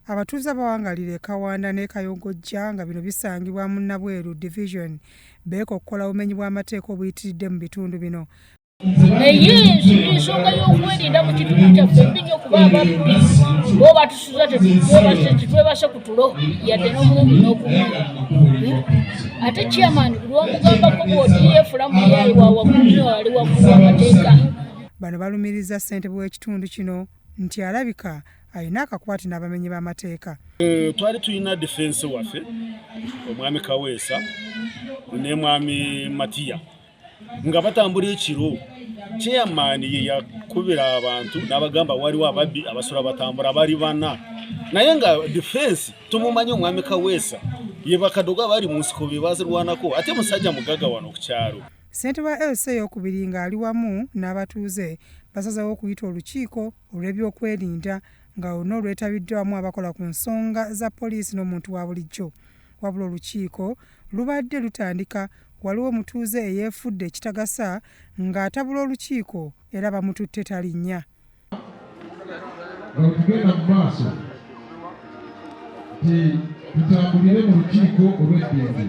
Abatuuze abawangalira e Kawanda n'e Kayongojja nga bino bisangibwa mu Nabweru Division beekokkola obumenyi bw'amateeka obuyitiridde mu bitundu bino. Naye ensonga y'okwerinda mu kitundu kyaffe mbi nnyo kuba ababbi bo batusuza tetwebase ku tulo yadde n'omulundi n'ogumu. Ate chairman lwomugambako bw'oti yeefula mbu ye ali wa waggulu nnyo ali waggulu w'amateeka. Bano balumiriza ssentebe w'ekitundu kino nti alabika alina akakwate n'abamenyi b'amateeka. Twali tulina defense waffe omwami Kaweesa ne mwami Matiya nga batambula ekiro. Chairman ye yakubira abantu n'abagamba waliwo ababbi abasula batambula bali bana, naye nga defense tumumanyi omwami Kaweesa ye bakadogo abali mu nsiko be bazirwanako, ate musajja mugaga wano ku kyalo. Ssentebe wa LC ey'okubiri ng'ali wamu n'abatuuze basazeewo okuyita olukiiko olw'ebyokwerinda nga luno lwetabiddwamu abakola ku nsonga za poliisi n'omuntu wa bulijjo. Wabula olukiiko lubadde lutandika waliwo omutuuze eyeefudde ekitagasa ng'atabula olukiiko era bamututte talinnya. Nga bwe tugenda mu maaso nti tutambulire mu lukiiko olw'eddembe.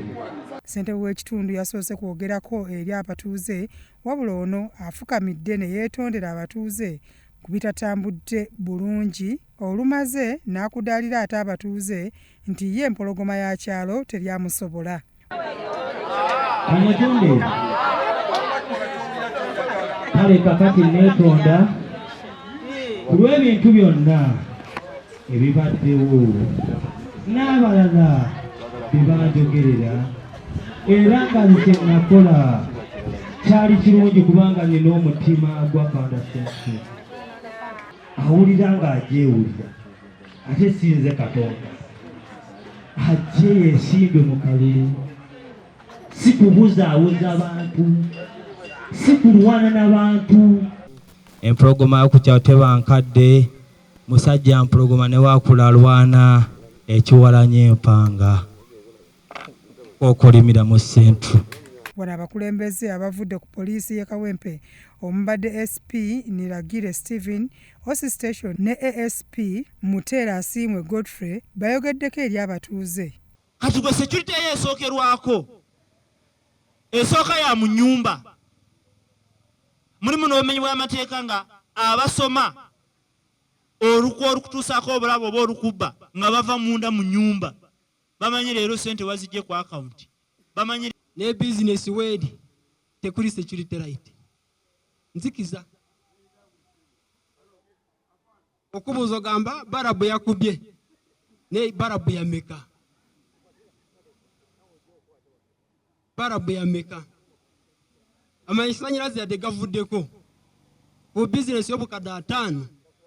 Ssentebe w'ekitundu yasoose kwogerako eri abatuuze wabula ono afukamidde ne yeetondera abatuuze ku bitatambudde bulungi olumaze n'akudaalira ate abatuuze nti ye empologoma ya kyalo teryamusobola. Kanetonde kale kakati neetonda ku lw'ebintu byonna ebibaddewo n'abalala bye banjogerera era nga nze nakola kyali kirungi kubanga nina omutima gwa Kawanda Central. Awulira ng'agyewulira ate sinze Katonda ajje yeesimbe mu kalulu, si kubuzaabuza bantu, si kulwana na bantu. Empologoma yo ku kyalo teba nkadde, musajja mpologoma ne waakula alwana ekiwalanya empanga okolimira mu Central. Wano abakulembeze abavudde ku poliisi y'e Kawempe omubadde SP Niragire Stephen, OC Station ne ASP Muteera Asiimwe Godfrey bayogeddeko eri abatuuze. Kati gwe security eyo esookerwako esooka ya mu nnyumba, mulimu n'obumenyi bw'amateeka nga abasoma olukwe olukutuusaako obulabe oba olukubba nga bava munda mu nnyumba, bamanyi leero ssente wazigye ku akawunti, bamanyi ne bizinesi weeri tekuli security light. Nzikiza okubuuza ogamba barabu yakubye ne barabu yameka, barabu yameka, amasanyalaze yadde gavuddeko ku bizinesi y'obukadde 5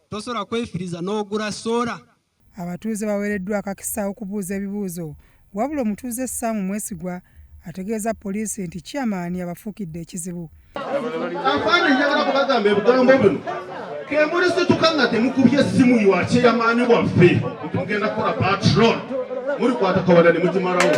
tosobola kwefiriza n'ogula sola. Abatuuze baweereddwa akakisa okubuuza ebibuuzo wabula omutuuze Sam Mwesigwa ategeeza poliisi nti chairman abafuukidde ekizibu. Afaana njagala kubagamba ebigambo bino kemulisituka nga temukubye essimu ya chairman waffe nti mugenda kukola patrol, mulikwata Kawanda ne mugimalawo.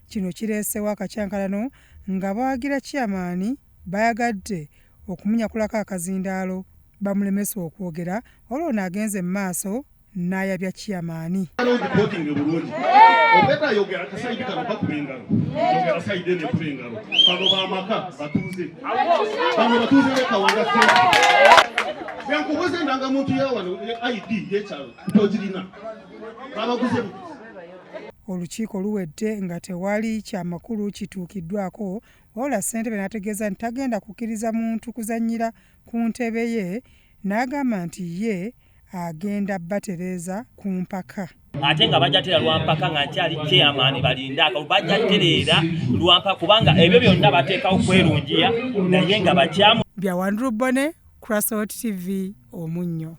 Kino kireesewo akakyankalano nga bawagira chairman bayagadde okumunyakulako akazindaalo bamulemesa okwogera, wabula ono agenze mu maaso n'ayabya chairman. Reporting bulungi obweta yogera kasayidi kano kakuba engalo, yogera sayidi eno ekuba engalo. Bano bamaka batuuze, bano batuuze b'e Kawanda Central. Bwenkubuuza endangamuntu ya wano ID y'ekyalo togirina, babaguze buguzi. Olukiiko luwedde nga tewali kyamakulu kituukiddwako, wabula ssentebe n'ategeeza nti tagenda kukkiriza muntu kuzannyira ku ntebe ye, n'agamba nti ye agenda batereeza ku mpaka. Ate nga bajja tereera lwampaka nga nkyali chairman, balinda akalulu bajja tereera lwampaka kubanga ebyo byonna bateekawo kwerungiya naye nga bakyamu. Bya Wanduru Bone, Crasot TV, Omunnyo.